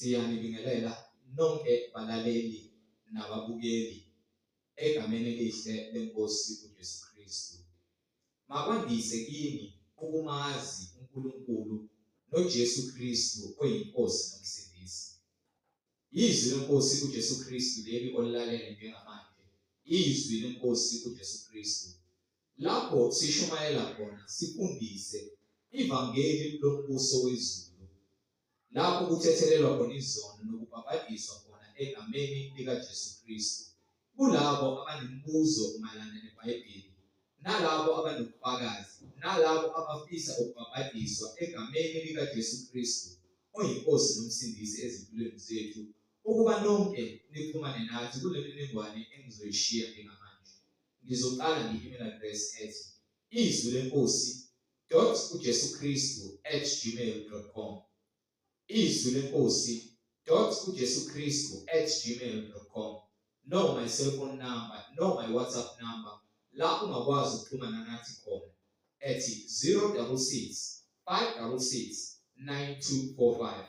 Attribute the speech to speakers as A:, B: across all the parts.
A: Siyanibingelela nonke balaleli nababukeli egameni elihle leNkosi uJesu Kristu. Makwandise kini ukumazi uNkulunkulu noJesu Kristu oyiNkosi noMsindisi. Izwi leNkosi uJesu Kristu leli olilalele njengamanje. Izwi leNkosi uJesu Kristu. Lapho sishumayela khona sifundise ivangeli lombuso wezulu. Lapho kuthethelelwa khona izono nokubhabhadiswa khona egameni likaJesu Kristu. Kulabo abanemibuzo mayelana neBhayibheli, nalabo abanobufakazi, nalabo abafisa ukubhabhadiswa egameni likaJesu Kristu oyiNkosi noMsindisi ezimpilweni zethu, ukuba nonke nixhumane nathi kule mininingwane engizoyishiya njengamanje. Ngizoqala nge-email address ethi izwi lenkosi dot uJesu Kristu at gmail dot com. Izwi lenkosi dot uJesu Kristu at gmail dot com. No my cellphone number, no my WhatsApp number la ungakwazi ukuxhumana nathi khona ethi 066 566 9245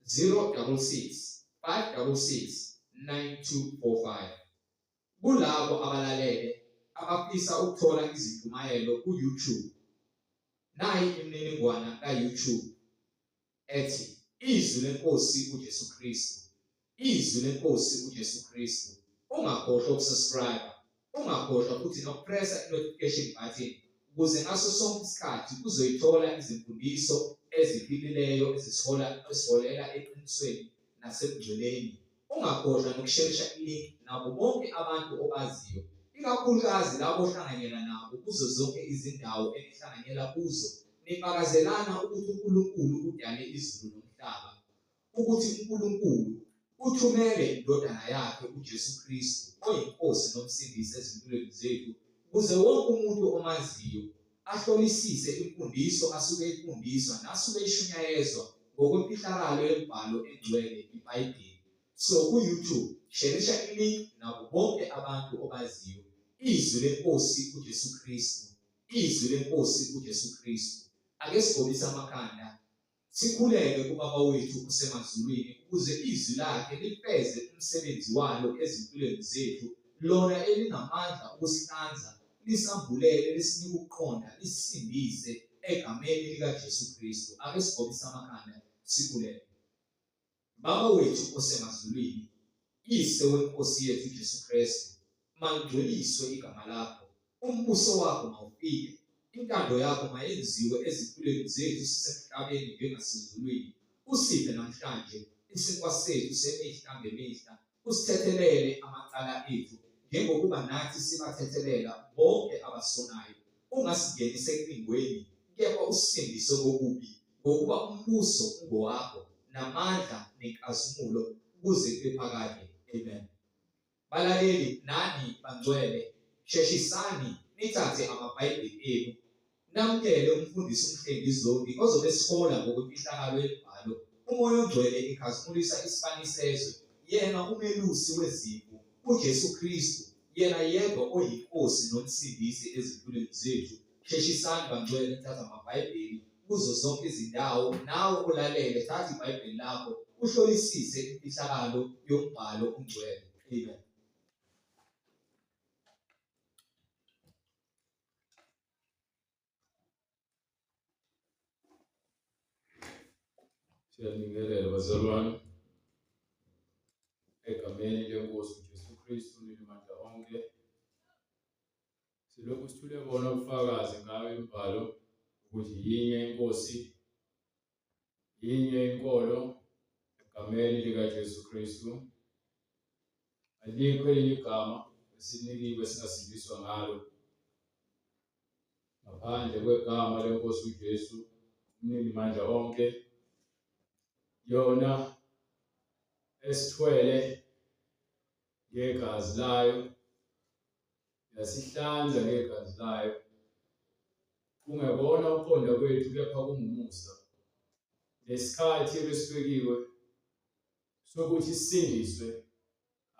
A: 066 566 9245. Kulabo abalalele abafisa ukuthola izintshumayelo ku-YouTube, nayi imininingwana ka-YouTube ethi Izwi leNkosi uJesu Kristu, Izwi leNkosi uJesu Kristu. Ungakhohlwa ukusubscribe, ungakhohlwa futhi nokupressa i-notification button ukuze ngaso sonke isikhathi uzoyithola izimfundiso eziphilileyo ezisihola eziholela eqinisweni nasebungcweleni. Ungakhohlwa nokusherisha i-link nabo bonke abantu obaziyo, ikakhulukazi labo ohlanganyela nabo kuzo zonke izindawo enihlanganyela kuzo, nifakazelana ukuthi uNkulunkulu udale izulu nomhlaba, ukuthi uNkulunkulu uthumele iNdodana yakhe uJesu Kristu oyiNkosi noMsindisi ezimpilweni zethu, ukuze wonke umuntu omaziyo ahlolisise imfundiso asuke eyifundiswa nasuke eyishunyayezwa ngokwemfihlakalo yemibhalo engcwele iBhayibheli. So ku-YouTube sherisha i-link nabo bonke abantu obaziyo. Izwi leNkosi uJesu Kristu. Izwi leNkosi uJesu Kristu. Ake sigobise amakhanda Sikhuleke kuBaba wethu osemazulwini ukuze izwi lakhe lifeze umsebenzi walo ezimpilweni zethu, lona elinamandla okusihlanza, lisambulele, lisinike ukuqonda, lisisindise egameni likaJesu Kristu. Ake sigobise amakhanda sikhuleke. Baba wethu osemazulwini, Yise weNkosi yethu uJesu Kristu, malingcweliswe igama lakho, umbuso wakho mawufike, intando yakho mayenziwe ezimpilweni zethu sisemhlabeni njengasezulwini. Usiphe namhlanje isinkwa sethu semihla ngemihla, usithethelele amacala ethu njengokuba nathi sibathethelela bonke abasonayo. Ungasingenisi ekulingweni, kepha usisindise kokubi, ngokuba umbuso ungowakho, namandla nenkazimulo kuze kube phakade. Amen. Balaleli nani bangcwele, sheshisani nithathe amaBhayibheli enu namukele umfundisi uMhlengi Zondi ozobe esihola ngokwemfihlakalo yemibhalo. UMoya oNgcwele ekhazimulisa isibani sezwe, yena umelusi wezimvu, uJesu Kristu, yena yedwa oyiNkosi noMsindisi ezimpilweni zethu. Sheshisani bangcwele nithathe amaBhayibheli kuzo zonke izindawo, nawe olalele thatha iBhayibheli lakho uhlolisise imfihlakalo yombhalo ongcwele. Amen.
B: Siyanibingelela bazalwane egameni lenkosi uJesu Kristu ninamandla onke. Silokhu sithule bona ubufakazi ngayo imibhalo ukuthi yinye inkosi, yinye inkolo egameni likaJesu Kristu. Alikho elinye igama esinikiwe singasindiswa ngalo ngaphandle kwegama lenkosi uJesu umninimandla onke yona esithwele ngegazi layo yasihlanza ngegazi layo kungekona ukuqonda kwethu kepha kungumusa lesikhathi ebesibekiwe sokuthi sisindiswe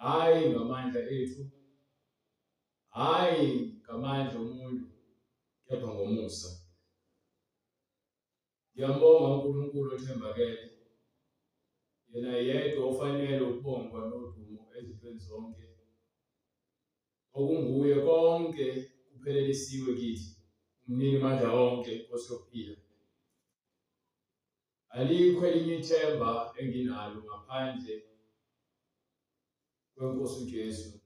B: hhayi ngamandla ethu hhayi ngamandla omuntu kepha ngomusa. Ngiyambonga uNkulunkulu othembakele. Yena yedwa ofanele ukubongwa nodumo ezintweni zonke, okunguye konke kuphelelisiwe kithi, umnini mandla onke, Nkosi yokuphila. Alikho elinye ithemba enginalo ngaphandle kweNkosi uJesu.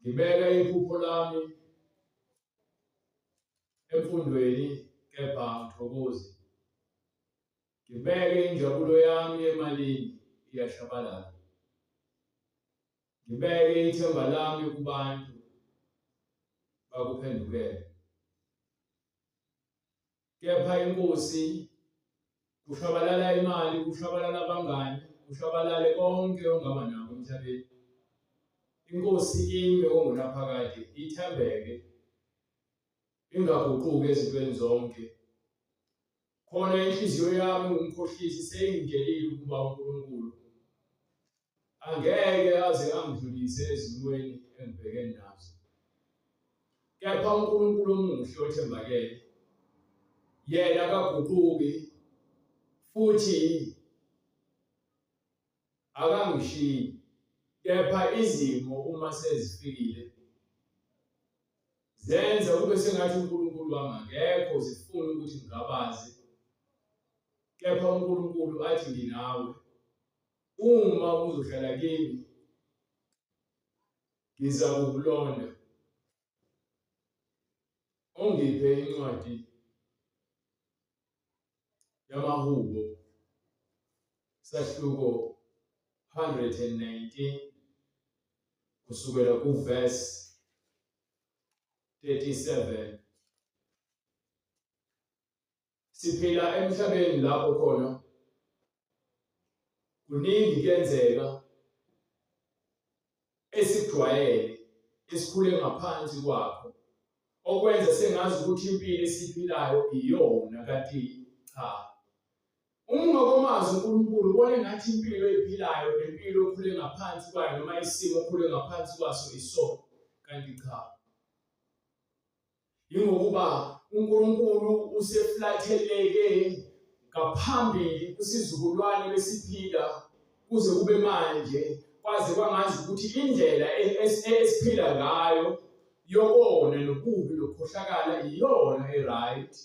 B: Ngibeka iphupho lami emfundweni kepha angithokozi. Ngibeke injabulo yami emalini iyashabalala. Ngibeke ithemba lami kubantu bakuphendukele. Kepha inkosi kushabalala imali, kushabalala abangani, kushabalale konke ongaba nako emhlabeni. Inkosi ime ongunaphakade, ithembeke, ingaguquki ezintweni zonke. Khona inhliziyo yami ngumkhohlisi seyingitshelile ukuba uNkulunkulu angeke aze angidlulise ezimweni engibhekene nazo. Kepha uNkulunkulu omuhle othembakele, yena akaguquki futhi akangishiyi. Kepha izimo uma sezifikile zenza kube sengathi uNkulunkulu wami akekho, zifuna ukuthi ngingabaze. Kepha uNkulunkulu athi nginawe, uma uzohlala kimi ngizakukulonda. Ungiphe incwadi yamaHubo sahluko 119 kusukela kuverse 37. Siphila emhlabeni lapho khona kuningi kuyenzeka esikujwayele esikhule ngaphansi kwakho okwenza sengazi ukuthi impilo esiyiphilayo iyona kanti cha. Uma ungakomazi uNkulunkulu ubona engathi impilo oyiphilayo nempilo okhule ngaphansi kwayo noma isimo okhule ngaphansi kwaso isona kanti cha. Yingokuba uNkulunkulu useflatheleke ngaphambili kwisizukulwane besiphila kuze kube manje kwaze kwangazi ukuthi indlela esiphila ngayo yokona nobubi nokukhohlakala iyona e-right.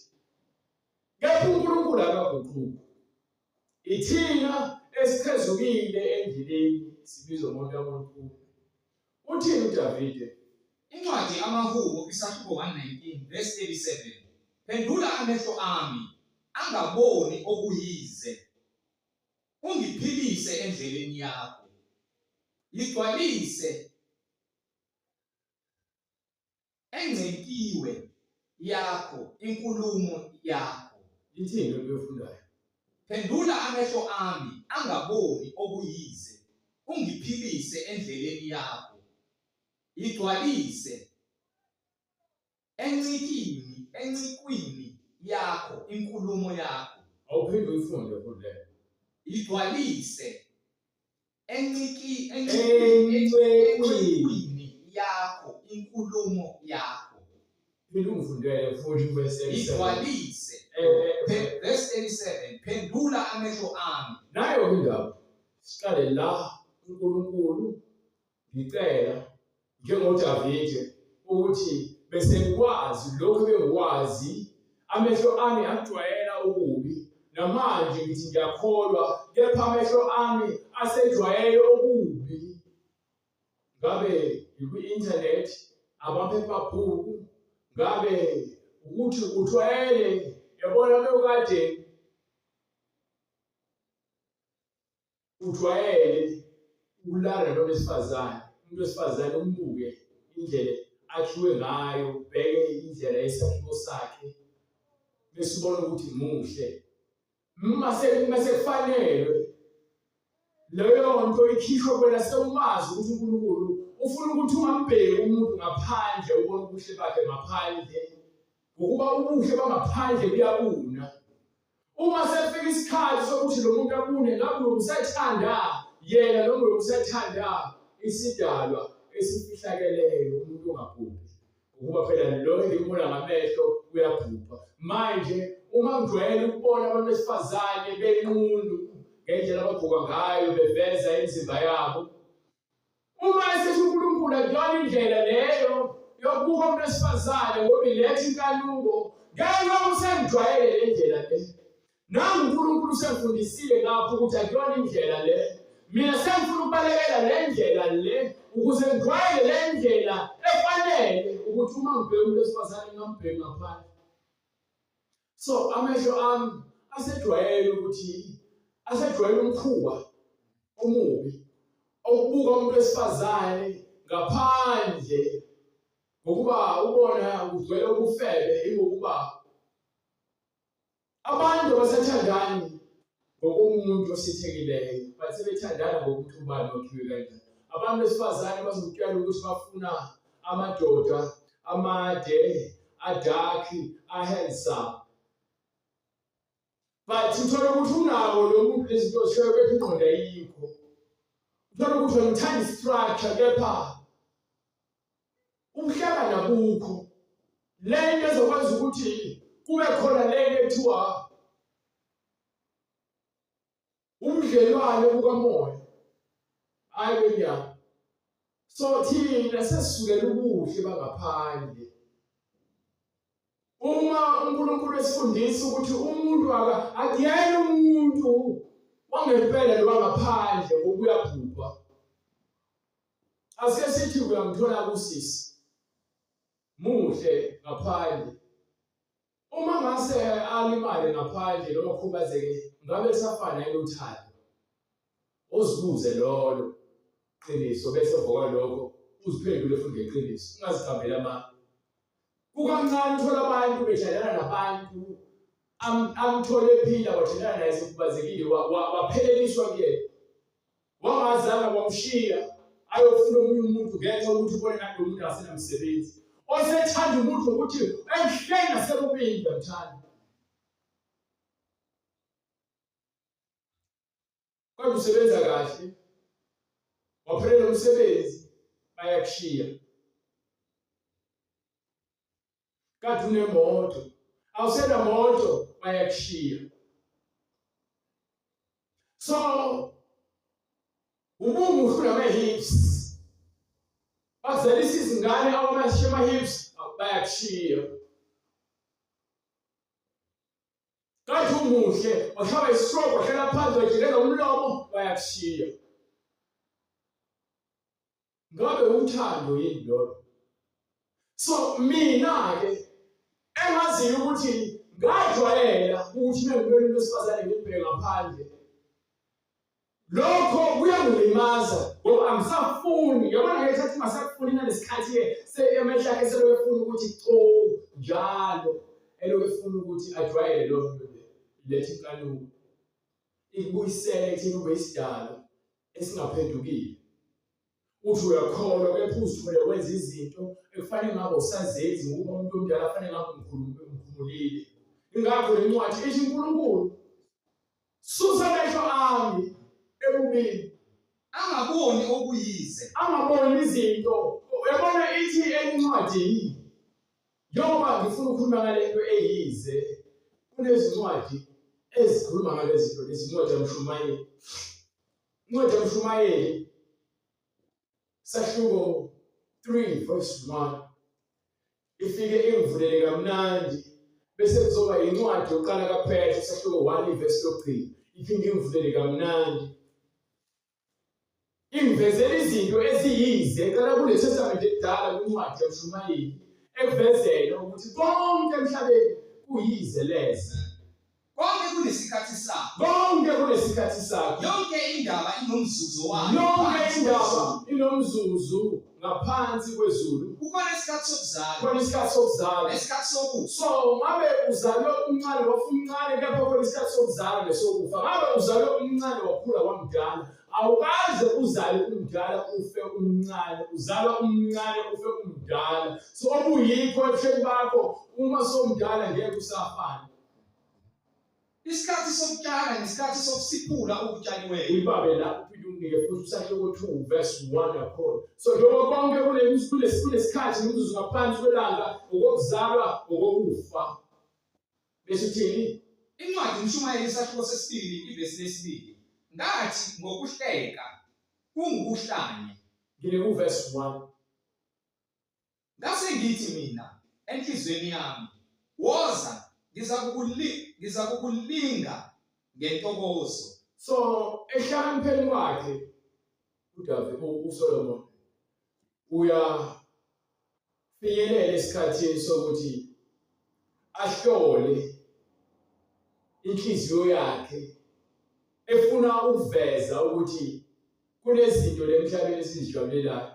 B: Kepha uNkulunkulu akaguquki. Ithina esichezukile endleleni sibizwa ngontamo olukhulu. Uthini uDavide?
A: Incwadi amaHubo isahluko 119 verse 37 Phendula amehlo ami angaboni okuyize, ungiphilise endleleni yakho. Ligcwalise engcenkiwe yakho inkulumo yakho.
B: Ithini lento oyifundayo?
A: Phendula amehlo ami angaboni okuyize, ungiphilise endleleni yakho. Yigcwalise encikini encikwini yakho inkulumo yakho.
B: Awuphinde uyifunde futhi leyo.
A: Yigcwalise Enciki encwekwini yakho inkulumo yakho.
B: Phinde ungifundele futhi verse 37.
A: Igcwalise. Verse 37 Phendula amehlo ami.
B: Nayo indaba. Siqale la uNkulunkulu ngicela njengoDavide ukuthi bese ngikwazi lokhu bengikwazi amehlo ami akujwayela okubi namanje ngithi ngiyakholwa kepha amehlo ami asejwayele okubi ngabe ikwi-internet amaphephabhuku ngabe ukuthi ujwayele yabona mewukade Ujwayele ukulala nabantu besifazane, umuntu wesifazane umbuke indlela akhiwe ngayo, ubheke indlela yesakhiwo sakhe bese ubona ukuthi muhle. Uma sekufanelwe leyo nto ikhishwe kwena sewumazi ukuthi uNkulunkulu ufuna ukuthi ungambheki umuntu ngaphandle ubone ubuhle bakhe ngaphandle ngokuba ubuhle bangaphandle buyabuna. Uma sekufika isikhathi sokuthi lo muntu abune, ngabe usethanda yena noma usethanda isidalwa esifihlakeleyo, umuntu ongabhubhi. Ngokuba phela lo engimbona ngamehlo uyabhubha. Manje uma ngijwayele ukubona abantu besifazane benqunu ngendlela indlela abagqoka ngayo beveza imizimba yabo. Uma esethi uNkulunkulu akuyona indlela leyo yokubuka umuntu wesifazane ngoba iletha inkanuko, ngenxa usengijwayele le ndlela le. Nangu uNkulunkulu usengifundisile ngapho ukuthi akuyona indlela le. Mina sengifuna ukubalekela le ndlela le ukuze ngijwayele le ndlela efanele ukuthi uma ngibheka umuntu wesifazane ngingambheki ngaphandle. So amehlo ami asejwayele ukuthi asejwayele umkhuba omubi okubuka umuntu wesifazane ngaphandle ngokuba ubona kugcwele ubufebe ingokuba abantu abasathandani ngokomuntu osithekileyo but sebethandana ngokuthi ubani wakhiwe kanjani. Abantu besifazane bazokutshela ukuthi bafuna amadoda amade, adark, ahandsome. But uthole ukuthi unawo lo muntu lezinto ozishoyo kepha ingqondo ayikho. Uthole ukuthi wena uthanda i-structure kepha ubuhlakani abukho. Le nto ezokwenza ukuthi kube khona le nto ekuthiwa ubudlelwane bukamoya hayi benyama. So thina sesisukela ubuhle bangaphandle. Uma uNkulunkulu esifundisa ukuthi umuntu akuyena umuntu wangempela lo wangaphandle ngoba uyabhubha. Asike sithi uyamthola kusisi muhle ngaphandle Uma ngase alimale ngaphandle noma akhubazeke ngabe kusafana yini uthando? Uzibuze lolo qiniso bese uvuka lokho uziphendule futhi ngeqiniso ungaziqambeli amanga. Kukancane uthola abantu bedlalana nabantu amthole ephila wathelana naye sekhubazekile wapheleliswa kuyena. Wangazanga wamshiya ayofuna omunye umuntu ngenxa yokuthi ubone ngathi lo muntu akasenamsebenzi. Osethanda umuntu ngokuthi emhleni nasekubini uyamthanda. Kodwa usebenza kahle. Waphelelwa umsebenzi bayakushiya. Kade unemoto, awusenamoto bayakushiya. So ubumuhle unama-hips bazalisa izingane awamashiya ama-hips bayakushiya. Kade umuhle washawa istroke wahlala phansi wajikela umlomo bayakushiya. Ngabe uthando yini lolo? So mina ke engaziyo ukuthi ngajwayela ukuthi mengibona umuntu wesifazane ngibheke ngaphandle lokho kuyangilimaza ngoba angisafuni yabona ngeke thatha ungasakufuni nalesikhathi ke amehlo akhe selokhu efuna ukuthi co njalo elokhu efuna ukuthi ajwayele loo nto le letha inkanuko ikubuyisele ekutheni ube isidalwa esingaphendukile. Uthi uyakholwa kepha uzithole wenza izinto ekufanele ngabe usazenzi ngokuba umuntu omdala afanele ngabe umkhumulile. Ingakho le ncwadi ithi uNkulunkulu susa amehlo ami ebubini
A: angaboni okuyize,
B: angaboni izinto. Uyabona ithi encwadini njengoba ngifuna ukukhuluma ngale nto eyize, kunezincwadi ezikhuluma ngalezi zinto lezi, incwadi yaMshumayeli. Incwadi yaMshumayeli sahluko 3 verse 1 ifike ingivulele kamnandi bese kuzoba incwadi yokuqala kaPetru sahluko 1 ivesi lokugcina iphinde ingivulele kamnandi ingivezela izinto eziyize qala kule testament elidala kwincwadi yaMshumayeli ekuvezela ukuthi konke emhlabeni kuyize leze.
A: Konke kunesikhathi sakho.
B: Konke kunesikhathi sakho.
A: Yonke indaba inomzuzu wayo.
B: Yonke indaba inomzuzu ngaphansi kwezulu.
A: Kukhona isikhathi sokuzalwa.
B: Kukhona isikhathi sokuzalwa.
A: Nesikhathi sokufa.
B: So ngabe uzalwe umncane wafa umncane kepha kukhona isikhathi sokuzalwa nesokufa. Ngabe uzalwe umncane wakhula wamdala. Awukaze uzale umdala ufe umncane, uzalwa umncane ufe umdala. So okuyikho ebuhleni bakho uma somdala ngeke usafana.
A: Isikhathi sokutshala nesikhathi sokusiphula okutshaliweyo.
B: Uyibabe la uphinde unginike futhi usahluko 2 verse 1 nakhona. So njengoba konke kunesikhathi nomzuzu ngaphansi kwelanga okokuzalwa okokufa. Bese uthini?
A: Incwadi uMshumayeli isahluko sesibili ivesi lesibili. Ngathi ngokuhleka kungukuhlanya.
B: Ngine kuverse 1.
A: Ngase ngithi mina enhliziyweni yami, woza, ngizakukulinga ngentokozo.
B: So ehlakanipheni kwakhe uDavid uSolomon uyafinyelela esikhathini sokuthi ahlole inhliziyo yakhe efuna ukuveza ukuthi kunezinto lemhlabeni esizijabulelayo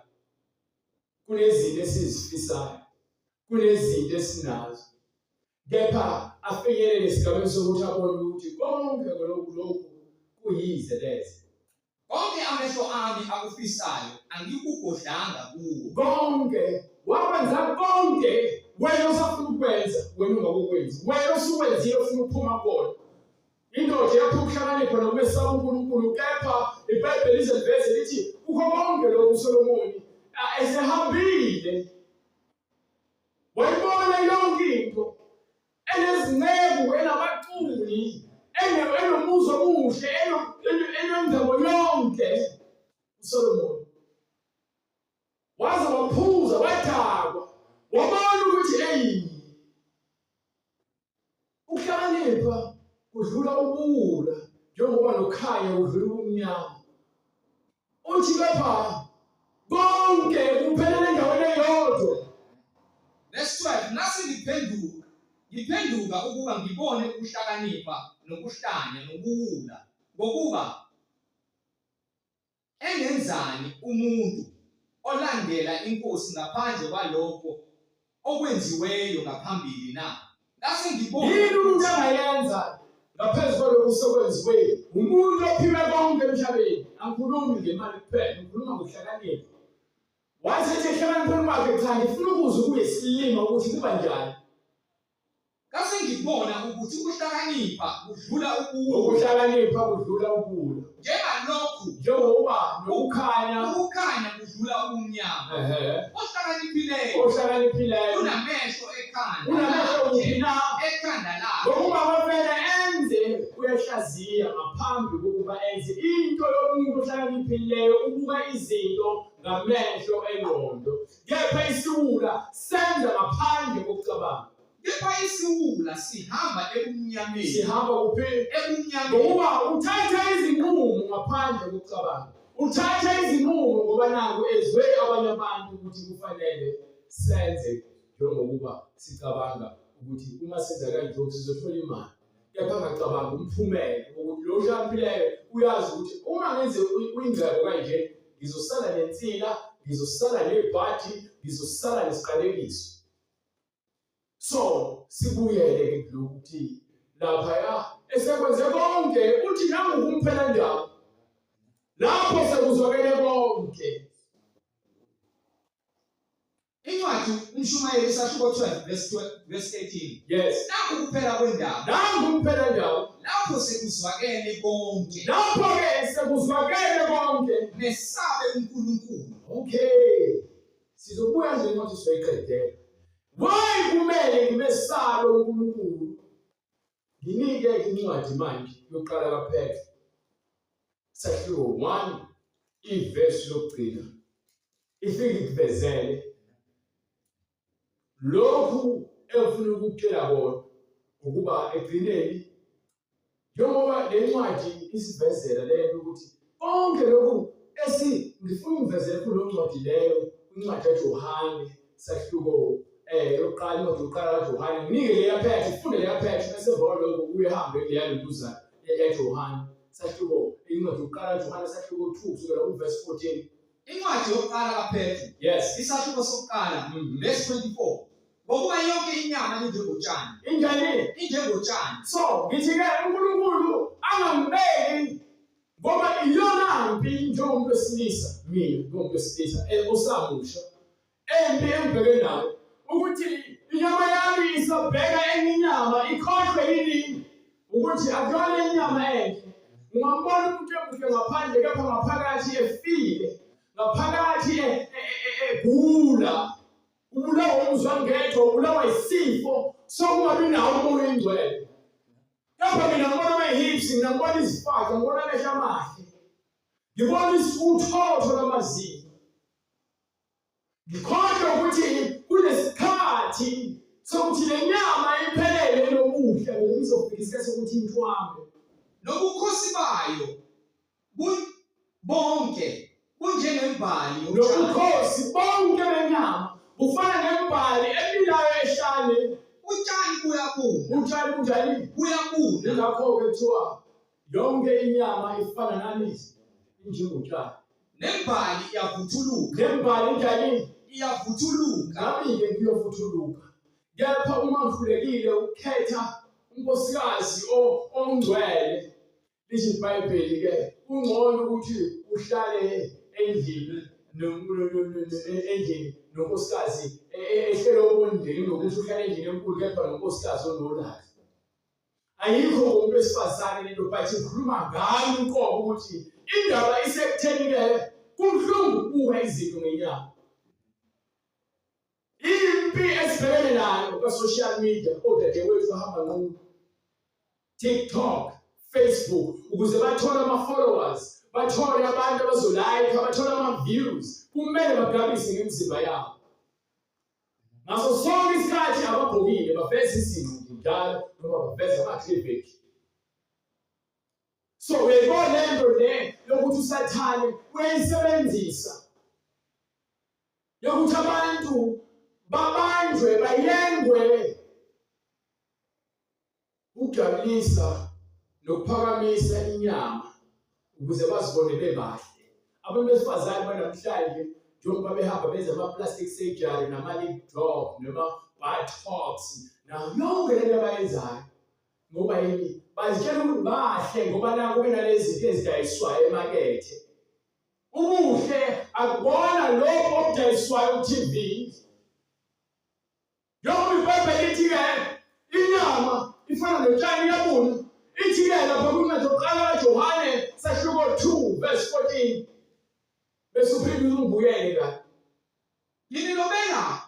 B: kunezinto esizifisayo kunezinto esinazo kepha afinyelele esigabeni sokuthi abone ukuthi konke lokhu lokhu kuyize leze.
A: Konke amehlo ami akufisayo angikugodlanga kuwo.
B: Konke wakwenza konke wena usafuna ukwenza wena ungakukwenzi wena usukwenzile ufuna ukuphuma kukona. Indoda yakho ukuhlakanipha nokumesaba uNkulunkulu kepha iBhayibheli lize liveze lithi kukho konke lokhu uSolomoni esehambile wayibona yonke into enezinceku enabaculi enomuzi omuhle enengcebo yonke uSolomoni waze waphuza wadakwa wabona ukuthi eyi Ukuhlakanipha kudlula ubuwula njengoba nokukhanya kudlula ubumnyama. Uthi kepha konke kuphelele endaweni eyodwa.
A: Verse 12 Ngase ngiphenduka ngiphenduka ukuba ngibone ukuhlakanipha nokuhlanya nobuwula ngokuba Engenzani umuntu olandela inkosi ngaphandle kwalokho okwenziweyo ngaphambili na? Ngase ngibona
B: Yini umuntu angayenza ngaphezu kwalokhu sekwenziwe umuntu ophiwe konke emhlabeni? Angikhulumi ngemali kuphela, ngikhuluma ngokuhlakanipha. Wathi ethi ehlakanipheni kwakhe, cha ngifuna ukuzwa kuyisilima ukuthi kuba njani.
A: Ngase ngibona ukuthi ukuhlakanipha kudlula ubuwula.
B: Ukuhlakanipha kudlula ubuwula.
A: Njengalokhu
B: njengoba nokukhanya
A: ukukhanya kudlula ubumnyama.
B: Ehhe.
A: Ohlakaniphileyo
B: Ohlakaniphileyo
A: unamehlo ekhanda.
B: Unamehlo kuphi na?
A: Ekhanda lakhe.
B: Ngokuba kwamele enze uyahlaziya ngaphambi kokuba enze into yomuntu ohlakaniphileyo ubuka izinto ngamehlo engqondo kepha isiwula senza ngaphandle kokucabanga.
A: Kepha isiwula sihamba ebumnyameni.
B: Sihamba kuphi?
A: Ebumnyameni.
B: Ngokuba uthatha izinqumo ngaphandle kokucabanga. Uthatha izinqumo ngoba naku ezwe abanye abantu ukuthi kufanele senze njengokuba sicabanga ukuthi uma senza kanje sizothola imali. Kepha ngacabanga umphumela ukuthi lo ohlakaniphile uyazi ukuthi uma ngenze ingcebo kanje ngizosala nensila, ngizosala nebhadi, ngizosala nesiqalekiso. So sibuyele ke kulokhu ukuthi laphaya esekwenze konke uthi nangu kumphela ndaba lapho sekuzwakele konke.
A: Incwadi uMshumayeli isahluko 12 verse 12 verse 13.
B: Yes.
A: Nakhu kuphela kwendaba.
B: Nangu kuphela ndaba.
A: Lapho sekuzwakele konke.
B: Lapho ke sekuzwakele konke.
A: Mesabe uNkulunkulu.
B: Okay. Sizobuya nje incwadi sizoyiqedela. Why kumele ngimesabe uNkulunkulu? Nginike incwadi manje yokuqala kaPetru. Sahluko 1 ivesi lokugcina. Ifike ikuvezele lokhu engifuna ukukutshela kona ukuba ekugcineni Njengoba le ncwadi isivezela le nto ukuthi konke lokhu esi ngifuna ungivezele kulo ncwadi leyo incwadi kaJohane sahluko yokuqala incwadi yokuqala kaJohane nginike leya phethe ufunde leya phethe bese emva kwalokho uyihambe kuleya ntuza yaJohane sahluko incwadi yokuqala kaJohane sahluko 2 kusukela kuverse 14.
A: Incwadi yokuqala kaPetru.
B: Yes.
A: Isahluko sokuqala verse 24. Ngokuba yonke inyama injengotshani.
B: Injani?
A: Injengotshani.
B: So, ngithi-ke uNkulunkulu angangibeki ngoba iyona mpi njengomuntu wesilisa mina njengomuntu wesilisa osamusha empi engibheke nayo ukuthi inyama yami isabheka enye inyama ikhohlwe yini ukuthi akuyona inyama enhle ungambona umuntu emuhle ngaphandle kepha ngaphakathi efile ngaphakathi egula ubulawa umzwangedwa ubulawa isifo sokungabi nawo umoya oyingcwele. Kepha mina ngibona ama-hips, mina ngibona izifaca, ngibona amehlo amahle. Ngibona uthotho lwamazinyo. Ngikhohlwa ukuthi kunesikhathi sokuthi le nyama iphelele nobuhle ngoba izofika isikhathi sokuthi intwambe.
A: Nobukhosi bayo bonke bunjengembali yotshani.
B: Nobukhosi bonke benyama bufana nembali emilayo ehlane.
A: Utshani buyabuna.
B: Utshani bunjani?
A: Buyabuna.
B: Yingakho-ke kuthiwa yonke inyama ifana nani? Injengotshani.
A: Nembali iyavuthuluka.
B: Nembali injani?
A: Iyavuthuluka.
B: Nami-ke ngiyovuthuluka. Kepha uma ngihlulekile ukukhetha unkosikazi ongcwele, Lithi iBhayibheli-ke kungcono ukuthi uhlale endlini endlini nonkosikazi e, e, ehlele obondeni kunokuthi uhlale endlini enkulu kepha nonkosikazi onolaka. Ayikho ngomuntu wesifazane lento but ngikhuluma ngami uqobo ukuthi indaba isekutheni-ke kubuhlungu ukubuka izinto ngenyama. Impi esibhekene nayo ka-social media odadewethu bahamba nqunu. TikTok, Facebook ukuze bathole ama-followers, bathole abantu abazolayikha, bathole ama-views, kumele bagabise ngemizimba yabo. Ngaso sonke isikhathi abagqokile baveza izinqu njalo noma baveza ama-cleavage. So uyayibona le nto le yokuthi uSathane uyayisebenzisa yokuthi abantu babanjwe bayengwe ukujabulisa nokuphakamisa inyama ukuze bazibone bebahle. Abantu besifazane banamhlanje njengoba behamba benza ama-plastic surgery nama-lip job noma botox nayo yonke lento abayenzayo ngoba yini bazitshela ukuthi bahle ngoba nakho benalezi zinto ezidayiswayo emakethe Ubuhle akubona lokho okudayiswayo ku-TV. Njengoba iBhayibheli lithi-ke inyama ifana notshani iyabuna. Ithi-ke lapha kwincwadi yokuqala kaJohane sahluko 2 verse 14. Bese uphinde ungibuyele la.
A: Nginilobela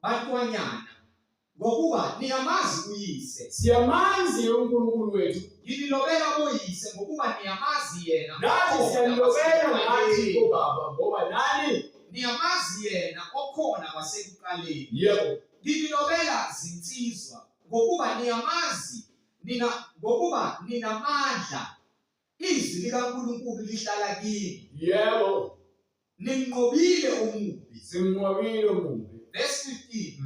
A: bantwanyana ngokuba niyamazi uyise.
B: Siyamazi uNkulunkulu wethu.
A: Nginilobela boyise ngokuba niyamazi yena.
B: Nathi siyanilobela nathi bobaba ngoba nani
A: niyamazi yena okhona kwasekuqaleni.
B: Yebo.
A: Nginilobela zinsizwa ngokuba niyamazi nina ngokuba ninamandla izwi likaNkulunkulu lihlala kini.
B: Yebo.
A: Nimnqobile omubi.
B: Simnqobile omubi.
A: Verse 15.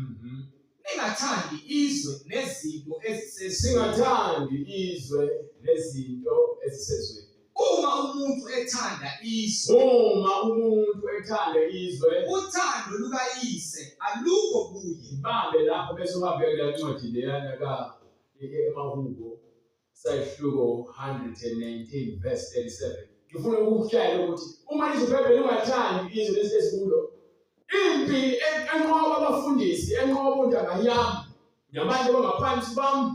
A: Ningathandi izwe nezinto ezisezweni.
B: Singathandi izwe nezinto ezisezweni.
A: Uma umuntu ethanda izwe.
B: Uma umuntu ethanda izwe.
A: Uthando lukayise alukho kuye.
B: Ibambe lapho bese uhambe kule ncwadi leyana ka emahubo. Sahluko 119 verse 37. Ngifuna ukukutshela ukuthi uma lizwe iBhayibheli ungathandi izwe lesi esikulo, impi enqoba abafundisi, enqoba ontanga yami nabantu abangaphansi bami,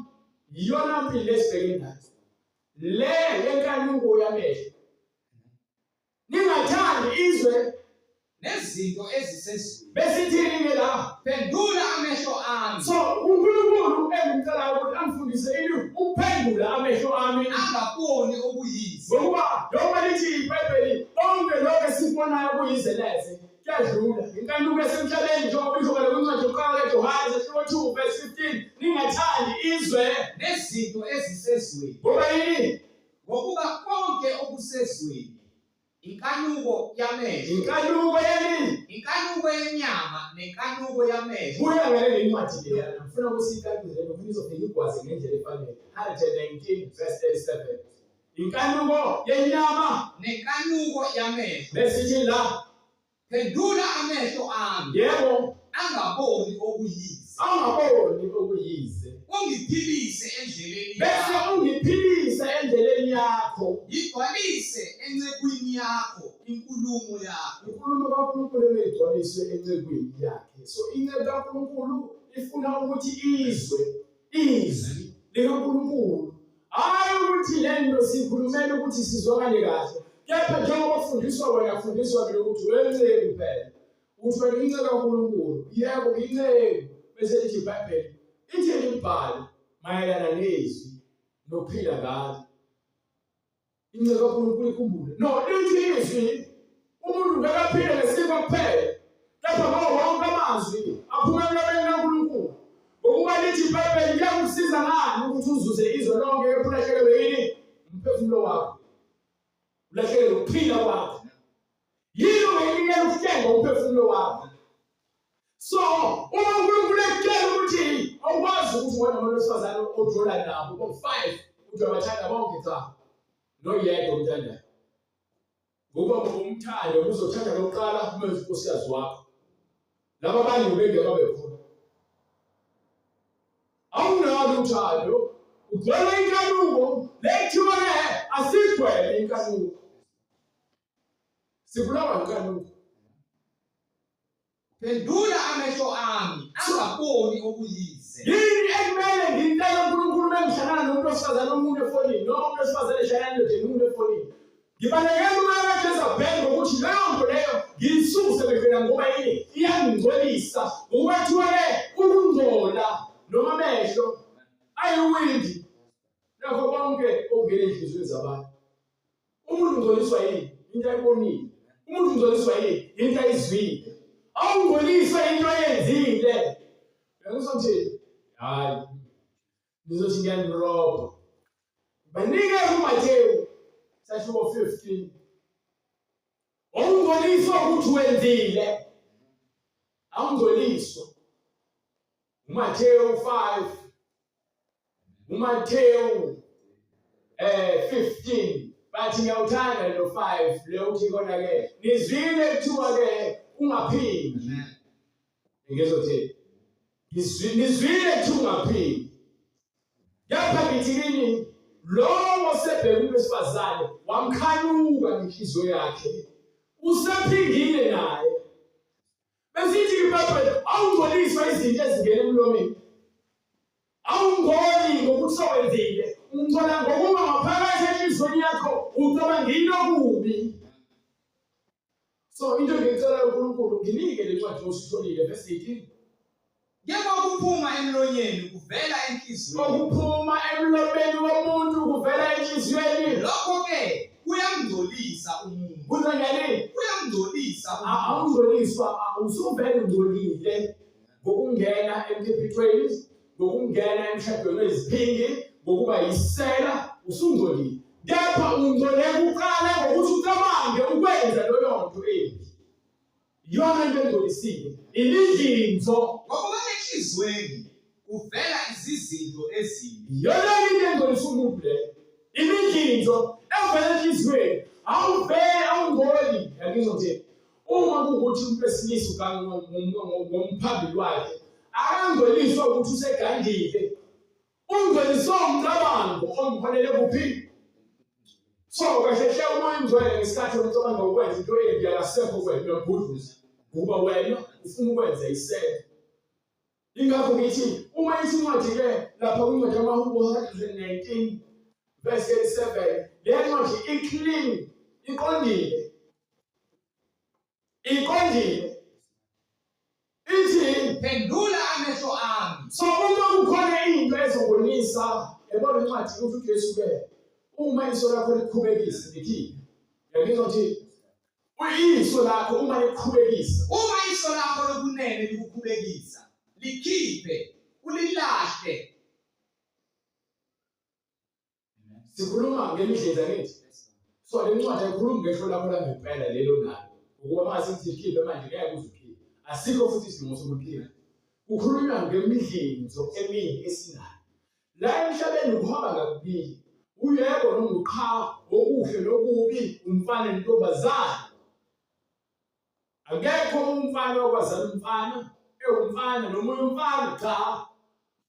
B: yiyona mpi lesibhekene nayo. Le yenkanuko yamehlo. Ningathandi izwe
A: nezinto ezisezweni.
B: Besithini ke la?
A: Phendula amehlo ami.
B: So uNkulunkulu engimcelayo ukuthi angifundise ini ukuphendula amehlo ami
A: angaboni okuyize.
B: Ngokuba njengoba lithi iBhayibheli konke lokho esikubonayo kuyize leze kuyadlula. Inkanuko esemhlabeni njengoba isho ngale kwincwadi yokuqala kaJohane sahluko 2 verse 15 ningathandi izwe
A: nezinto ezisezweni.
B: Ngoba yini?
A: Ngokuba konke okusezweni inkanuko yamehlo,
B: Inkanuko yeni?
A: inkanuko yenyama nenkanuko yamehlo,
B: Buya ngale le ncwadi leyana. Ngifuna ukuthi icacise lento, ngifuna izofika igwaze ngendlela efanele. 119 verse 37. Inkanuko yenyama
A: nenkanuko yamehlo.
B: besithi la
A: Phendula amehlo ami.
B: Yebo.
A: Angaboni okuyize.
B: Angaboni okuyize.
A: Ungiphilise endleleni
B: Bese
A: yakho.
B: ungiphilise endleleni yakho.
A: Yigcwalise encekwini yakho inkulumo yakho.
B: Inkulumo kaNkulunkulu emele igcwaliswe encekwini yakhe. So inceku kaNkulunkulu ifuna ukuthi izwe izwi likaNkulunkulu. Hhayi ukuthi le nto siyikhulumela ukuthi sizwakale kahle. Kepha njengoba kufundiswa wena kufundiswa mina ukuthi wenceku phela. Uthi wena inceku kaNkulunkulu. Yebo inceku. Bese lithi iBhayibheli ithi imibhalo mayelana nezwi nokuphila ngalo. Inceku kaNkulunkulu ikhumbule. No, lithi izwi umuntu ngeke aphile ngesinkwa kuphela, kepha ngawo wonke amazwi aphuma emlomeni kaNkulunkulu. Ngokuba lithi iBhayibheli kuyakusiza ngani ukuthi uzuze izwe lonke kepha ulahlekelwe yini? Umphefumulo wakho. Ulahlekelwe ukuphila kwakho. Yini ongayinikela ukuhlenga umphefumulo wakho? So uma uNkulunkulu ekutshela ukuthi awukwazi ukuthi wena umuntu wesifazane ojola nabo bo-five uthi uyabathanda bonke, cha, noyedwa omthandayo. Ngokuba ngomthando uzothanda lokuqala umenze unkosikazi wakho. Laba abanye ubengeke babe khona. Awunalo uthando, ugcwele inkanuko, le kuthiwa-ke asigweme inkanuko. Sibulawa inkanuko.
A: Phendula amehlo ami angaboni okuyize.
B: Yini ekumele ngiyicele uNkulunkulu uma ngihlangana nomuntu wesifazane omunye efonini noma umuntu wesifazane eshayela indoda emuntu efonini? Ngibalekela umoya kaJezabheli ngokuthi leyo nto leyo ngiyisuse emehlweni ngoba yini iyangingcolisa. Ngokuba kuthiwa-ke ukungcola noma amehlo ayiwindi nakho konke okungena ey'nhliziyweni zabantu. Umuntu ungcoliswa yini? Into ayibonile. Umuntu ungcoliswa yini? Into ayizwile. Awungcoliswa into ayenzile. Uyangizwa ngithini? Hayi. Ngizothi ngiyanirobha. Banike kuMathewu sahluko 15. Awungcoliswa ukuthi wenzile. Awungcoliswa. uMathewu 5 uMathewu 15 bathi ngiyawuthanda lo 5 leyo uthi kona ke nizwile kuthiwa ke ungaphindi ngizothi nizwile kuthiwa ungaphindi kepha ngithi kini lowo osebheka umuntu wesifazane wamkhanuka ngenhliziyo yakhe usephingile naye. Besithi iBhayibheli awungcoliswa izinto ezingena emlomeni. Awungcoli ngokuthi sowenzile, ungcola ngokuba ngaphakathi enhliziyweni yakho ucabanga into okubi. So into engicela uNkulunkulu nginike le ncwadi ositholile verse 18.
A: Kepha okuphuma emlonyeni kuvela enhliziyweni.
B: Okuphuma emlomeni womuntu kuvela enhliziyweni.
A: Lokho-ke kuyamngcolisa umuntu.
B: Kuzanjani?
A: Kuyamngcolisa umuntu.
B: Awungcoliswa, usuvele ungcolile ngokungena emkhiphithweni, ngokungena emshadweni weziphingi, ngokuba yisela, usungcolile. Kepha ungcole kuqala ngokuthi ucabange ukwenza leyo nto embi. Iyona into engcolisile. Imidlinzo.
A: Ngokuba enhliziyweni kuvela izizinto ezimbi.
B: Iyona into engcolisa umuntu le. Imidlinzo evela enhliziyweni. Awuvele awungcoli. Yangizwa nje. Uma kuwukuthi umuntu wesilisa uganga ngomphambili wakhe, akangcoliswa ukuthi usegangile. Ungcweliswe umcabango omholele kuphi? So kahle hle umoya ongcwele ngesikhathi ucabanga ukwenza into embi akasekho kuwena uyabhudluza ngoba wena ufuna ukwenza isebe. Ingakho ngithi uma ithi incwadi-ke lapha kwincwadi yamaHubo 119 verse 37 le ncwadi i-clean iqondile Iqondile. Ithi
A: phendula amehlo ami.
B: So uma kukhona into ezobonisa yabona incwadi ukuthi uJesu ke uma iso lakho likhubekisa likhiphe. Yangizwa ukuthi uyiso lakho uma likhubekisa.
A: Uma iso lakho lokunene likukhubekisa, likhiphe ulilahle.
B: Sikhuluma ngemidlezi angithi. So le ncwadi ayikhulumi ngehlo lakho langempela lelo nalo. Ukuba uma sithi khiphe manje ngeke uze ukhiphe. Asikho futhi isidingo sokukhipha. Kukhulunywa ngemidlinzo emibi esinayo. La emhlabeni kuhamba ngakubili. Uyebo noma uqha, okuhle nokubi, umfana nentombazane. Akekho umfana okwazala umfana ewumfana nomunye umfana cha.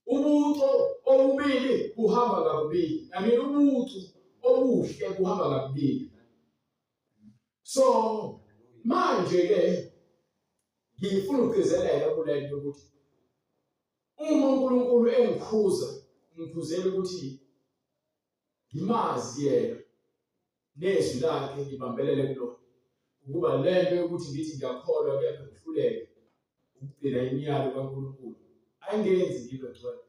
B: Ubuco obubili buhamba ngakubili. I mean ubucu obuhle buhamba ngakubili. So manje ke ngifuna ukugcizelela kule nto ukuthi uma uNkulunkulu engikhuza ngikhuzela ukuthi ngimazi yena nezwi lakhe ngibambelele kulona ukuba le nto yokuthi ngithi ngiyakholwa kepha ngihluleke ukugcina imiyalo kaNkulunkulu ayingenzi ngibe ngcwele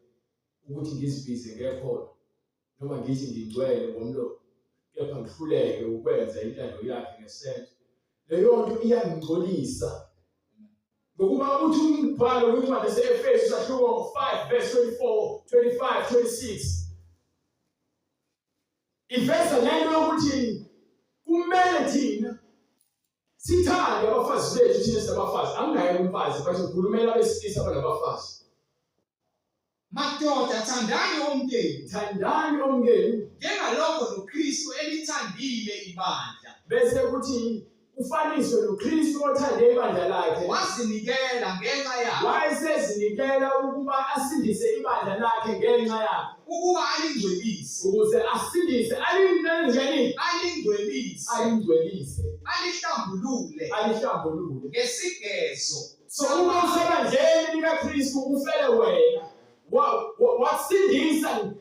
B: ukuthi ngizibize ngekholwa. Noma ngithi ngingcwele ngomlomo, kepha ngihluleke ukwenza intando yakhe ngesenzo, leyo nto iyangingcolisa. Ngokuba uthi umbhalo kwincwadi yase-Efesu sahluko 5 verse 24, 25, 26 iveza lento yokuthi kumele thina sithande abafazi bethu thina sinabafazi. Anginaye umfazi but ngikhulumela abesilisa abanabafazi.
A: Madoda, thandani omkenu.
B: Thandani omkenu.
A: Njengalokho noKristu elithandile ibandla.
B: Bese kuthi ufaniswe noKristu othande ibandla lakhe.
A: Wazinikela ngenxa yakhe.
B: Wayesezinikela ukuba asindise ibandla lakhe ngenxa yakhe.
A: Ukuba alingcwelise.
B: Ukuze asindise alingcwelise.
A: Alingcwelise.
B: Alingcwelise.
A: Alihlambulule.
B: Alihlambulule.
A: Ngesigezo.
B: So uma usebandleni likaKristu ufele wena wasindisa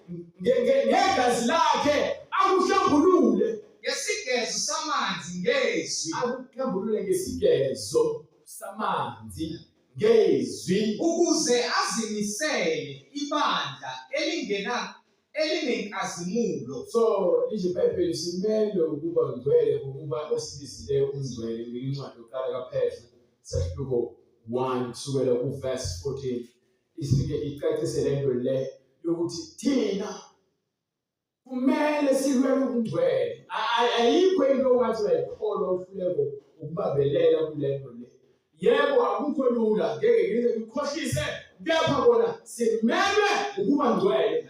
B: ngegazi lakhe akuhlambulule
A: ngesigezo samanzi ngezwi,
B: akuhlambulule ngesigezo samanzi ngezwi,
A: ukuze azimisele ibandla elingena elinenkazimulo.
B: So lithi iBhayibheli simele ukuba ngcwele ngokuba osibizileyo ungcwele. Incwadi yokuqala kaPetru sahluko 1 kusukela kuverse 14 isike icacise le nto le yokuthi thina kumele silwele ubungcwele. Ayikho into ongathi uyayikholwa uhluleko ukubambelela kule nto le. Yebo, akukho lula, ngeke ngize ngikhohlise, kepha kona simelwe ukuba ngcwele.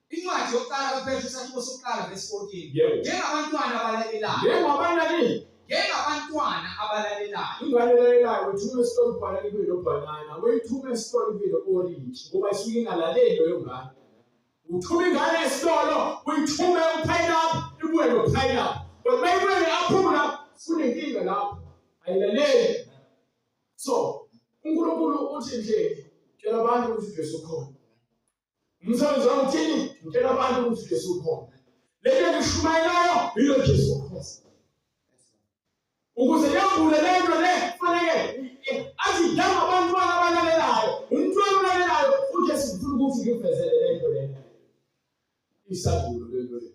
A: Incwadi yokuqala kaPetru isahluko sokuqala verse 14.
B: Yebo.
A: Njengabantwana abalalelayo.
B: Njengabanani?
A: Njengabantwana abalalelayo.
B: Ingane elalelayo uyithuma esitolo ibhanana ibuye nobhanana, uyithuma esitolo ibuye no-orange ngoba isuke ingalaleli leyo ngane. Uthuma ingane esitolo, uyithume upineapple, ibuye nopineapple. Kodwa uma ibuye ne-aphula, kunenkinga lapho. Ayilaleli. So, uNkulunkulu uthi nje, tshela abantu ukuthi uJesu ukhona. Umsebenzi wami uthini? Ngitshela abantu ukuthi uJesu ukhona. Le nto engishumayelayo yilo Jesu ukhona. Ukuze yambule le nto le kufanele athi njengabantwana abalalelayo, umntwana olalelayo uJesu ufuna ukuthi ngivezele le nto le. Isambulo le nto le.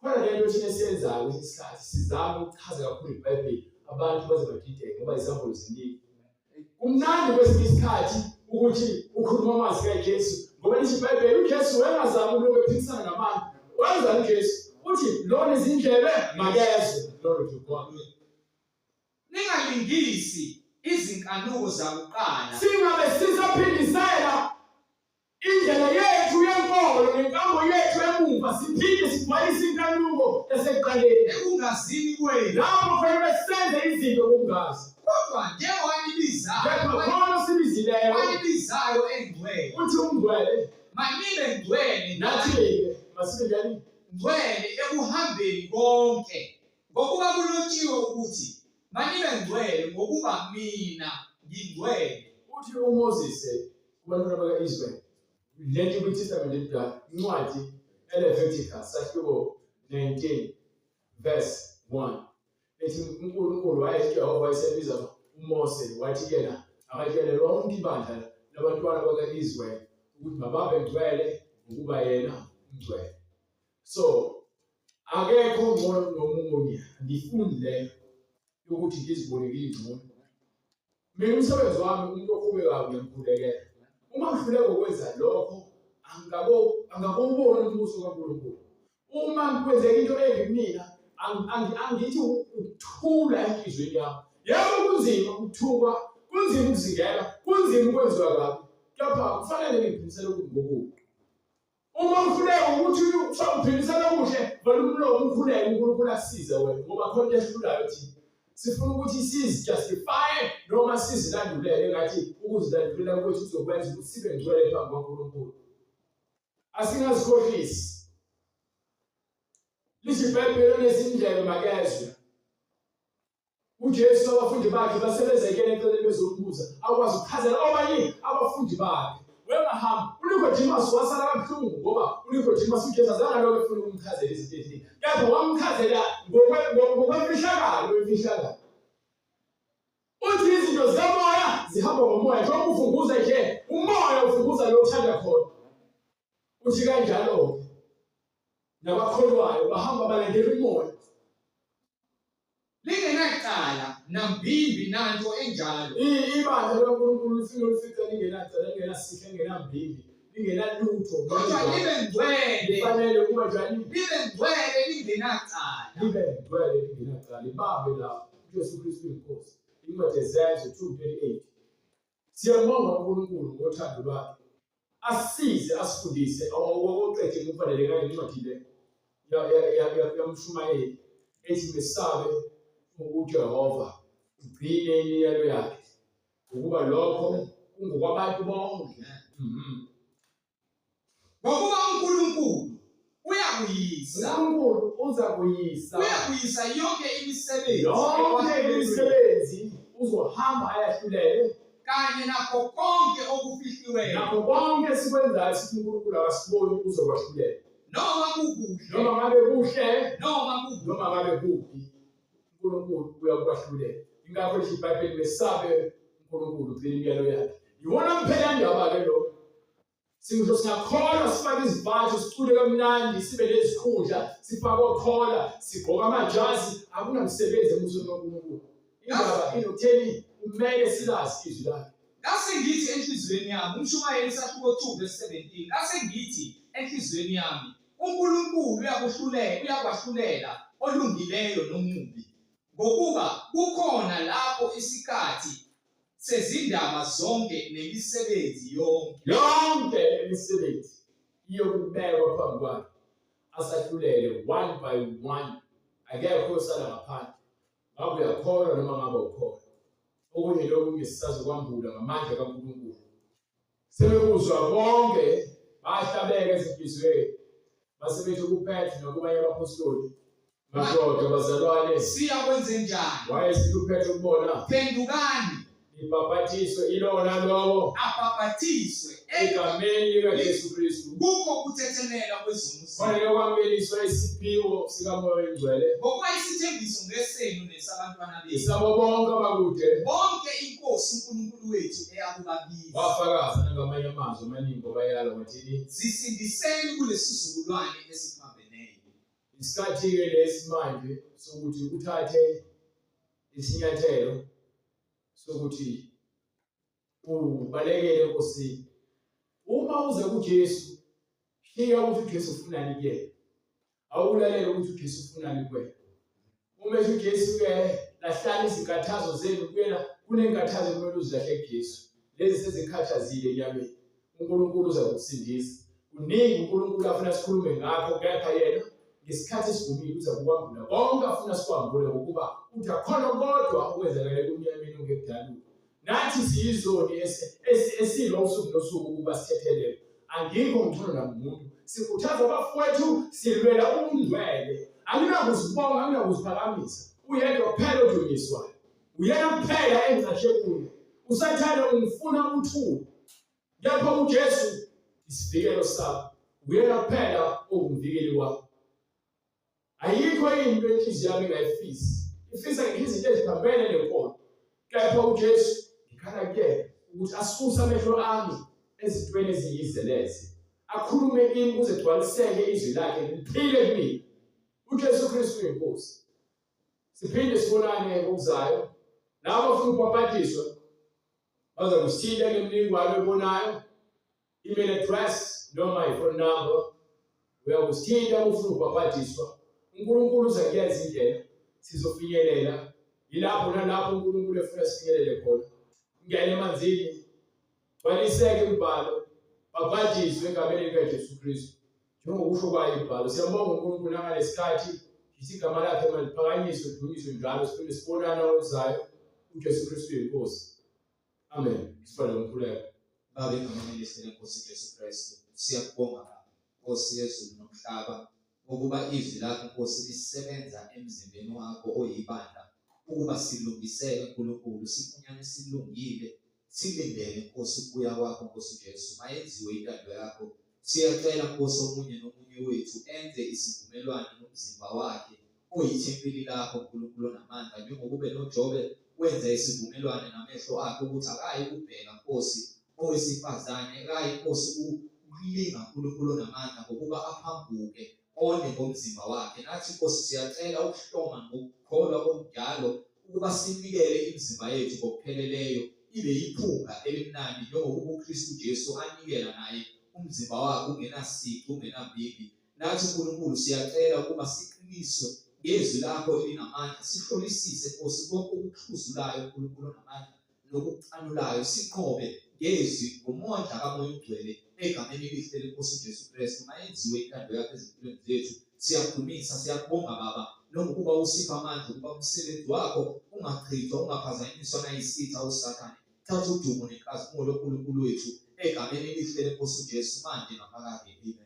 B: Khona le nto thina esiyenzayo kwesinye isikhathi sizama ukuchaza kakhulu iBhayibheli abantu baze badideke ngoba izambulo ziningi. Kumnandi kwesinye isikhathi ukuthi ukhuluma amazwi kaJesu ngoba lithi iBhayibheli uJesu wayengazami ukulokhu ephikisana nabantu. Wenzani uJesu? Uthi lona izindlebe makezwe. Glory to God.
A: Ningalingisi izinkanuko zakuqala.
B: Singabe sisaphindisela Indlela yethu yenkolo nenkambo yethu emuva siphinde sigcwalise inkanuko yasekuqaleni.
A: Ekungazini kwenu.
B: Lapho khona besenze izinto ngokungazi.
A: Kodwa njengowanibizayo.
B: Kepha khona osibizileyo.
A: Wanibizayo engcwele.
B: Uthi ungcwele.
A: Manibe ngcwele.
B: Nathi-ke masibe njani?
A: Ngcwele ekuhambeni konke. Ngokuba kulotshiwe ukuthi, Manibe ngcwele ngokuba mina ngingcwele.
B: Uthi uMoses kubantwana baka-Israyeli, le nto kwiTestamente Elidala, incwadi eLeviticus sahluko 19 verse 1 ethi uNkulunkulu wayeJehova wayesebiza uMose wathi kuyena akatshele lonke ibandla labantwana baka-Israyeli ukuthi mababe ngcwele ngokuba yena ungcwele. So akekho ngcono kunomunye, angifuni leyo yokuthi ngizibone ngingcono. Mina umsebenzi wami umuntu oqhubekayo ngiyamkhulekela. Uma ngihluleka ukwenza lokho angakowuboni umbuso kaNkulunkulu. Uma kwenzeka into embi kumina angithi ukuthula enhliziyweni yami. Yebo kunzima ukuthukwa, kunzima ukuzingela, kunzima ukwenziwa kabi. Kepha kufanele ngiphimisele ngokubi. Uma uhluleka ukuthi uphindisela kuhle, vala umlomo ukhuleke uNkulunkulu akusize wena ngoba khona into ehlulayo thina. Sifuna ukuthi sizijustifye noma sizilandulele ngathi ukuzilandulela kwethu kuzokwenza ukuthi sibe ngcwele phambi kwaNkulunkulu. Asingazikhohlisi. Lithi iBhayibheli onezindlebe makezwe. UJesu abafundi bakhe basebezekele eceleni bezombuza, akwazi ukuchazela abanye abafundi bakhe. Wengahamba uNicodemus wasala kabuhlungu ngoba uNicodemus uJesu azange alokhu efuna ukumchazela izinto eziningi, kepha wamchazela ngokwemfihlakalo wemfihlakalo. Uthi izinto zikamoya zihamba ngomoya, njengoba ufunguza nje umoya ufunguza lo uthanda khona. Uthi kanjalo-ke. Nabakholwayo bahamba balandela umoya.
A: Lingenacala nambimbi nanto enjalo.
B: Ibandla likaNkulunkulu lifike lifice lingenacala, lingenasihle, lingenambimbi, lingenalutho.
A: Kodwa libe ngcwele.
B: Lifanele ukuba njani?
A: Libe ngcwele lingenacala.
B: Libe ngcwele lingenacala. Ibambe lapho. UJesu Kristu inkosi. Incwadi yeZenzo 2:38. Siyambonga uNkulunkulu ngothando lwakhe. Asisize asifundise oqede kufanele ngale ncwadi le yamshumayeli ethi mesabe uJehova ugcine imiyalo yakhe ngokuba lokho kungokwabantu bonke.
A: Ngokuba uNkulunkulu uyakuyisa.
B: uNkulunkulu uzakuyisa.
A: Uyakuyisa yonke imisebenzi.
B: Yonke imisebenzi uzohamba ayahlulele.
A: Kanye nakho konke okufihliweyo.
B: Nakho konke esikwenzayo sithi uNkulunkulu akasiboni uzokwahlulela.
A: Noma kukuhle.
B: Noma ngabe kuhle.
A: Noma kubi.
B: Noma ngabe kubi. uNkulunkulu uyakwahlulela. Ingakho lithi iBhayibheli mesabe uNkulunkulu ugcine imiyalo yakhe. Iwona mphelandaba ke lo. Singisho singakholwa sifake izivatho sicule kamnandi sibe nezikhundla sifake okhola sigqoke amajazi akunamsebenzi embusweni kaNkulunkulu. Indaba inokutheni kumele silazi izwi lakhe.
A: Ngase ngithi enhliziyweni yami, uMshumayeli isahluko 2 verse 17, ngase ngithi enhliziyweni yami, uNkulunkulu uyakuhlulela, uyakwahlulela olungileyo nomubi, ngokuba kukhona lapho isikhathi sezindaba zonke nemisebenzi yonke.
B: Yonke imisebenzi iyokubekwa phambi kwakhe asahlulele one by one, akekho osala ngaphandle. Ngabe uyakholwa noma ngabe ukholwa. Okunye lokunye sisazokwambula ngamandla kaNkulunkulu. Sebekuzwa bonke bahlabeka ezinhliziyweni base bethi kuPetru nakubanye abaphostoli, madoda bazalwane,
A: Siyakwenze njani?
B: Wayesithi uPetru kubona,
A: Phendukani,
B: nibhapathiswe ilona lowo
A: abhapathiswe
B: egameni likaJesu Kristu
A: kukho ukuthethelelwa kwezono zenu.
B: Khona lokwamukeliswa isiphiwo sikaMoya oyiNgcwele.
A: Ngokuba isithembiso ngesenu nesabantwana benu.
B: Isabo bonke abakude.
A: Bonke iNkosi uNkulunkulu wethu eyakubabiza.
B: Wafakaza nangamanye amazwi amaningi wabayala wathini?
A: Zisindiseni kulesizukulwane esiphambeneyo.
B: Isikhathi-ke lesi manje sokuthi uthathe isinyathelo sokuthi ubalekele eNkosini. Uma uze kuJesu, shiya ukuthi uJesu ufunani kuyena. Awulalele ukuthi uJesu ufunani kuwena. Uma ethi uJesu-ke lahlani izinkathazo zenu kuyena, kunenkathazo ekumele uzilahle kuJesu. Lezi sezikhathazile enyameni. uNkulunkulu uzakusindisa. Kuningi uNkulunkulu afuna sikhulume ngakho, kepha yena ngesikhathi esivumile uza kukwambula konke afuna sikwambule, ngokuba uthi akhona kodwa okwenzakele kumnyameni ongekudalula. Nathi siyizoni esilwa usuku nosuku ukuba sithethelelwe. Angikho ngithono namuntu. Sikhuthaza abafowethu, silwela ubungcwele. Anginakuzibonga, anginakuziphakamisa. Uyedwa kuphela odunyiswayo. Uyena kuphela engicashe kuye. uSathane ungifuna uthule. Kepha uJesu isivikelo sami. Uyena kuphela ongumvikeli wami. Ayikho into inhliziyo yami engayifisi. Ifisa izinto eziphambene nenkolo. Kepha uJesu ngikhala kuyena ukuthi asuse amehlo ami ezintweni eziyizeleze. Akhulume kimi kuze kugcwaliseke izwi lakhe liphile kumina. UJesu Kristu uyinkosi. Siphinde sibonane ngokuzayo. Labo abafuna ukubhabhadiswa baza kusithinta ngemininingwane oyibonayo, email address noma i-phone number. Uyakusithinta uma ufuna ukubhabhadiswa. uNkulunkulu uza kuyenza indlela, sizofinyelela yilapho nalapho uNkulunkulu efuna sifinyelele khona. Ungene emanzini, gcwaliseke umbhalo, babhadiswe egameni likaJesu Kristu. Njengokusho kwayo imbhalo, siyambonga uNkulunkulu nangalesikhathi ngithi igama lakhe maliphakanyiswe lidunyiswe njalo, siphinde sibonane okuzayo. uJesu Kristu uyinkosi. Amen. Sifane nomkhuleko.
A: Baba egameni elihle lenkosi Jesu Kristu, siyakubonga Baba, Nkosi yezulu nomhlaba, ngokuba izwi lakho Nkosi lisebenza emzimbeni wakho oyibandla ukuba silungiseke Nkulunkulu, sifunyane silungile, silindele Nkosi ukubuya kwakho Nkosi Jesu. Mayenziwe intando yakho. Siyacela Nkosi omunye nomunye wethu enze isivumelwano nomzimba wakhe oyithempeli lakho Nkulunkulu onamandla, njengokube noJobe wenza isivumelwano namehlo akhe ukuthi akayi kubheka Nkosi owesifazane, akayi Nkosi ukulinga Nkulunkulu onamandla ngokuba aphambuke. one ngomzimba wakhe. Nathi Nkosi siyacela ukuhloma ngokukholwa okunjalo ukuba sinikele imizimba yethu ngokupheleleyo ibe yiphunga elimnandi njengokuba uKristu Jesu anikela naye umzimba wakhe ungenasici ungenambimbi. Nathi uNkulunkulu siyacela ukuba siqiniswe ngezwi lakho elinamandla, sihlolisise Nkosi konke okuxhuzulayo uNkulunkulu onamandla nokucanulayo, sinqobe ngezwi ngomondla kaMoya oNgcwele egameni elihle leNkosi uJesu Kristu. Mayenziwe intando yakho ezimpilweni zethu. Siyakudumisa, siyakubonga Baba, nokuba usipha amandla ukuba umsebenzi wakho ungachithwa, ungaphazanyiswa nayisitha uSathane. Thatha udumo nenkazimulo uNkulunkulu wethu egameni elihle leNkosi uJesu manje naphakade. Amen.